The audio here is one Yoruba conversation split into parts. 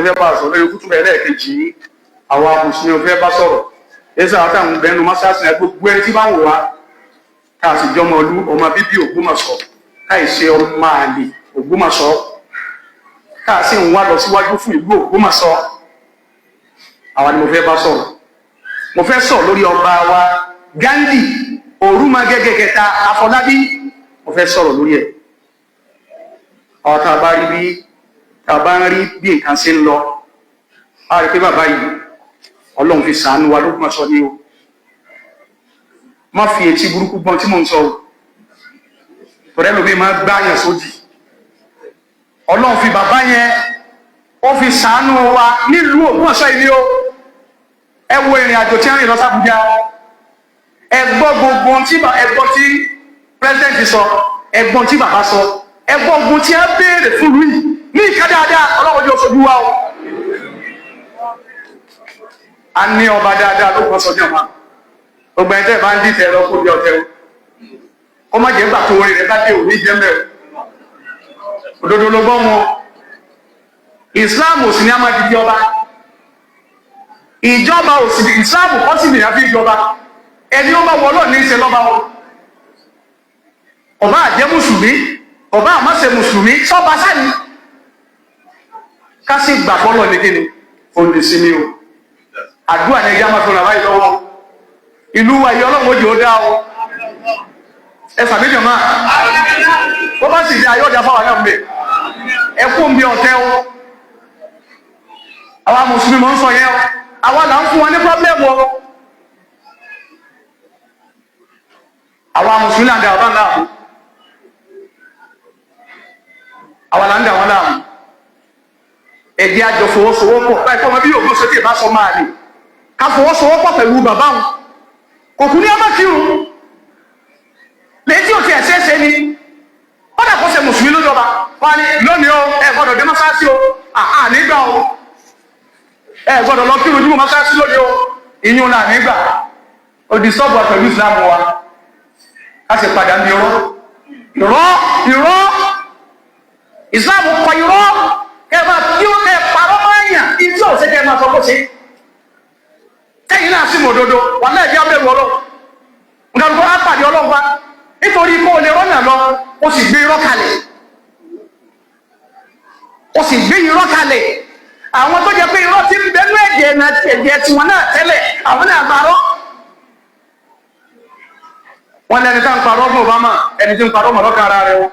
fẹ́ bá sọ̀rọ̀ lórí kútùbà ẹlẹ́ẹ̀kejì yìí. Àwa mùsùlùmí mo fẹ́ bá sọ̀rọ̀. Ẹsẹ̀ àwọn táwọn bẹnu mọ́sáàsì náà, gbogbo ẹni tí bá ń wò wá, tá a sì jọmọ ọlú ọmọ bíbí Ògbómọ̀ṣọ́, káì ṣe ọmọ àlè Ògbómọ̀ṣọ́, tá a sì ń wá lọ síwájú fún ìlú Ògbómọ̀ṣọ́, àwa ni mo fẹ́ bá sọ̀rọ̀. Mo fẹ́ sọ̀rọ̀ lórí ọba wa Ghandi Orúmọgẹ́gẹ́ kẹta Afọlábí. Mo fẹ́ sọ̀rọ̀ lórí ẹ̀. Àwọn tá a bá rí bí tá a bá ń rí bí nǹkan ṣe ń lọ, a rí pé bàbá yìí, Ọlọ́run fi ṣàánú wa l'Ógbómọ̀ṣọ́ ní o. Má fi etí burúkú gbọ́n tí mò ń sọ o, tọ̀rẹ́ lómi máa gbáyàn sódì. Ọlọ́run fi bàbá yẹn, ó fi ṣàánú wa nílùú Ògbómọ̀ṣọ́ yìí ni o. Ẹ wo ìrìn àjò tí ń rìn lọ s'Ábújá. Ẹ gbọ́ gbogbo ohun tí ẹ gbọ́ tí president sọ, ẹ gbọ́ tí bàbá sọ, ẹ gbọ́ ogun tí ẹ béèrè fún ìlú yìí ní ìka dáadáa. Ọlọ́run yóò sojú wa o. A ní ọba dáadáa ló kọ́ sọjọ́ ma. Gbogbo ẹni tẹ́ ẹ bá ń dìtẹ̀ lọ kó bí ọtẹ o, kó má jẹ́ gbà tó orí rẹ bá dé òní jẹ́ mẹ́rin. Òdodo ló gbọ́ wọn. Islam ò sì ní a máa di ọba. Ìjọba ò sì Islam kọ́ sí nìyà fi ìjọba. Ẹni ó bá wọlọ́ ní í ṣe lọ́ba wọn. Ọba àjẹ́ mùsùlùmí, ọba àmọ́ṣe mùsùlùmí, sọ́ba sáni ká sì gbà fọ́lọ̀ ní kíni òǹdè sí ni o. Àdúrà ní ẹja máa fi ràn wáyé lọ́wọ́. Ìlú wa yìí, Ọlọ́run ojú ó dá o. Ẹ sàmíjọ máa ó bá sì di ayọ́jà fáwọn náà ń bẹ̀. Ẹ kú ń bí ọ̀tẹ́ o. Àwa mùsùlùmí mọ̀ ń sọ yẹn o. Àwa là ń fún wọn ní problem o. Àwa mùsùlùmí là ń da ọba láàmú. Àwa là ń da wọn láàmú. Ẹ̀jẹ̀ àjọ fọwọ́sowọ́pọ̀ báyìí kọ́ ọmọ bí yóò gbọ́ sókè bá sọ máa lè ká fọwọ́sowọ́pọ̀ pẹ̀lú bàbá wọn. Kò kú ní ọmọ kírun lèyí tí ò tiẹ̀ ṣeé ṣe ni. Kódà kó ṣe mùsùlùmí lójọba wọn ni lónìí o, ẹ gbọ́dọ̀ dé mọ́ṣáláṣí o. Àhà nígbà o, ẹ gbọ́dọ̀ lọ kírun jùmọ̀ mọ́ṣáláṣí lónìí o. Ìyún náà nígbà òdì sọ́ọ̀bù pẹ̀lú ìsìlámù wa. Ká sì padà ní irọ́, irọ́, irọ́. Ìsìlámù kọ irọ́. Kẹ máa kí ó kẹ parọ́ máa yàn ìjọ òṣè kẹ máa sọ bó ṣe tẹ́yìn náà sì mọ̀ òdodo wà náà jẹ́ abẹ́rù ọlọ́run. Nǹkan tó á pàdé ọlọ́run wa nítorí kó o lè rọ́nà lọ, o sì gbé irọ́ kalẹ̀, o sì gbé irọ́ kalẹ̀. Àwọn tó jẹ́ pé irọ́ ti ń bẹnu ẹ̀jẹ̀ náà, ẹ̀jẹ̀ tiwọn náà tẹ́lẹ̀, àwọn náà parọ́. Wọn lẹni tá ń parọ́ fún Obama, ẹni tí ń parọ́ mọ̀lọ́kà ara rẹ o.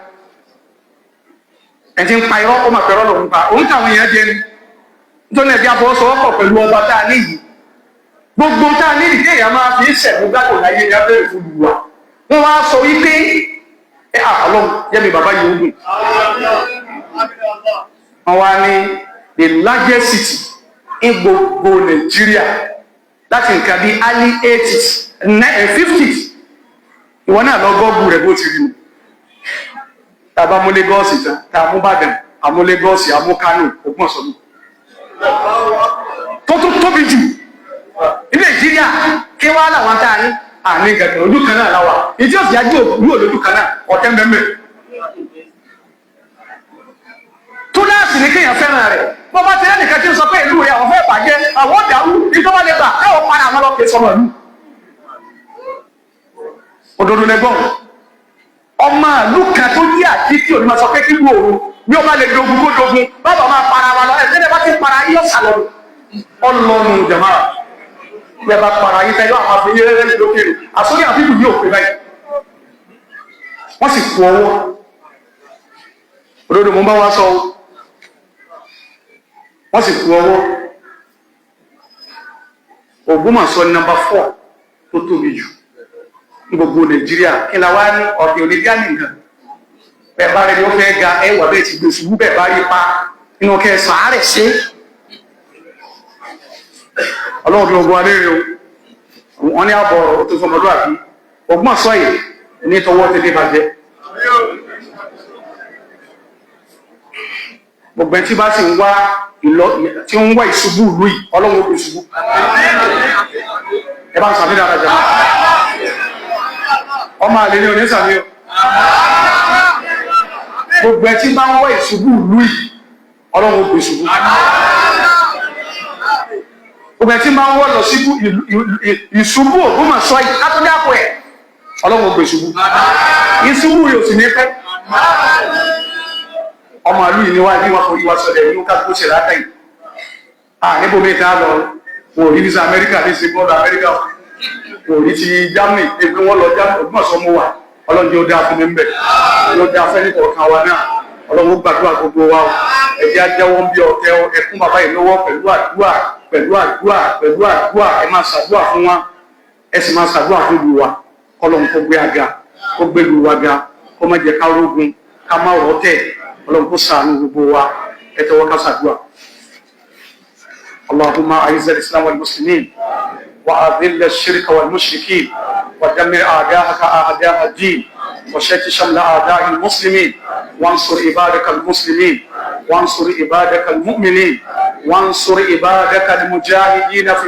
Ẹni tí ń pa irọ́, ó mà pẹ̀rọ lòun pa òun táwọn èèyàn jẹ ni. Nítorí ẹbí afọwọ́sowọ́pọ̀ pẹ̀lú ọba tá a níyì, gbogbo tá a níyì kéèyàn máa fi ṣẹ̀mú gbádùn láyé ní abẹ́rẹ́ ìfúlù wa. Wọ́n wá sọ wípé ẹ àlọ́ yẹ́mi bàbá yìí ó gùn. Wọ́n wá ní the largest city in gbogbo Nàìjíríà láti nǹkan bíi early 80s, 50s. Ìwọ náà lọ gọ́ọ̀gù rẹ̀ bó ti rí nu. Tá a bá mú Lagos tán, tá a mú Ìbàdàn, a mú Lagos, a mú Kano, Ògbómọ̀ṣọ́ nù tó tún tóbi jù ní Nàìjíríà. Kí wá làwọn tá a ní àní gàgà ojú kan náà láwà. Ìdí òsì ajú òkú olójú kan náà ọ̀tẹ́ mẹ́mẹ́. Túláàsì ní kéèyàn fẹ́ràn rẹ̀. Bó bá ti rẹ́ nìkan tí ń sọ pé ìlú rẹ̀ àwọn fẹ́ bàjẹ́, àwọn dàrú, ìjọba lè gbà káwọn padà àwọn lọ́kẹ́ sọmọ ìlú. Òdodo lẹgbọn. Ọmọ ìlú kan tó yí àti tí òní máa sọ pé kí lu òru bí ó bá lè dogun kó dogun, bàbá máa para wa lọ. Ẹ tẹ́lẹ̀ bá ti para yí ọ̀sà lọ ọlọ́nu jàmá. Bí ẹ bá para yí tẹ́lẹ̀ àwọn àfi yé rẹ́ lókèrè àsórí àbíkù yóò pé báyìí. Wọ́n sì kú ọwọ́. Òdodo mo ń bá wa sọ o. Wọ́n sì kú ọwọ́. Ògbómọ̀ṣọ́ ní number 4 tó tóbi jù ní gbogbo Nàìjíríà. Kí la wá ní ọ̀dẹ̀ òní gá nìkan. Bẹ́ẹ̀ bá rẹ̀ ni ó fẹ́ ga ẹwà bẹ́ẹ̀ ti gbé ṣubú, bẹ́ẹ̀ bá rí pa inú kẹsàn án rẹ̀ ṣe. Ọlọ́run bí ogun alẹ́ rẹ̀ o. Wọ́n ní àbọ̀ ọ̀rọ̀ tó fọmọlúwàbí. Ògbómọ̀ṣọ́ yìí ní tọwọ́ tẹ́lẹ̀ bàjẹ́. Gbogbo ẹni tí bá sì ń wá ìlọ tí ń wá ìṣubú ìlú yìí, Ọlọ́run ó gbé ṣubú. Ẹ bá ń sàmì dáadáa jẹ. Ọmọ àlè ní onísàmì o. Gbogbo ẹ tí bá ń wá ìṣubú ìlú yìí, Ọlọ́run ó gbé ṣubú. Gbogbo ẹ̀ tí máa ń wọ́ lọ síbú ìṣubú Ògbómọ̀ṣọ́ yìí látọ́jú àpò ẹ̀, Ọlọ́run ó gbé ìṣubú, ìṣubú yóò sì ní pẹ́. Ọmọ ìlú yìí ni wá bí wọn forí wa sọlẹ̀ ní ká tó ṣe láta yìí. À níbo mi ta lọ, wọn ò rí visa Amẹ́ríkà ní ìsìnkú ọ̀dọ̀ Amẹ́ríkà, wọn ò rí ti Germany ebi wọn lọ Germany. Ògbómọ̀ṣọ́ mú wa, Ọlọ́run yóò dáa fún mi mbẹ̀, yóò dáa fẹ́ni kọ̀ọ̀kan wa náà. Ọlọ́run ó gbàdúrà gbogbo wa o. Ẹ̀jẹ̀ ajẹ́wọ́ ń bí ọ̀tẹ́ ẹkún bàbá yìí lọ́wọ́ pẹ̀lú àdúrà, pẹ̀lú àdúrà, pẹ̀lú àdúrà. Ẹ máa ṣàdúrà fún wa, ẹ sì máa ṣàdúrà fún ìlú wa, kọ́lọ́run kó gbé àga, kó gbé ìlú wa ga, kó má jẹ́ ká rógun, ká má rọ́tẹ̀. Ọlọ́run kó ṣàánú gbogbo wa. Ẹ tẹ́wọ́ ká ṣàdúrà. اللهم أعز الإسلام والمسلمين وأذل الشرك والمشركين ودمر أعداءك أعداء الدين وشتت شمل أعداء المسلمين، وانصر عبادك المسلمين، وانصر عبادك المؤمنين، وانصر عبادك المجاهدين في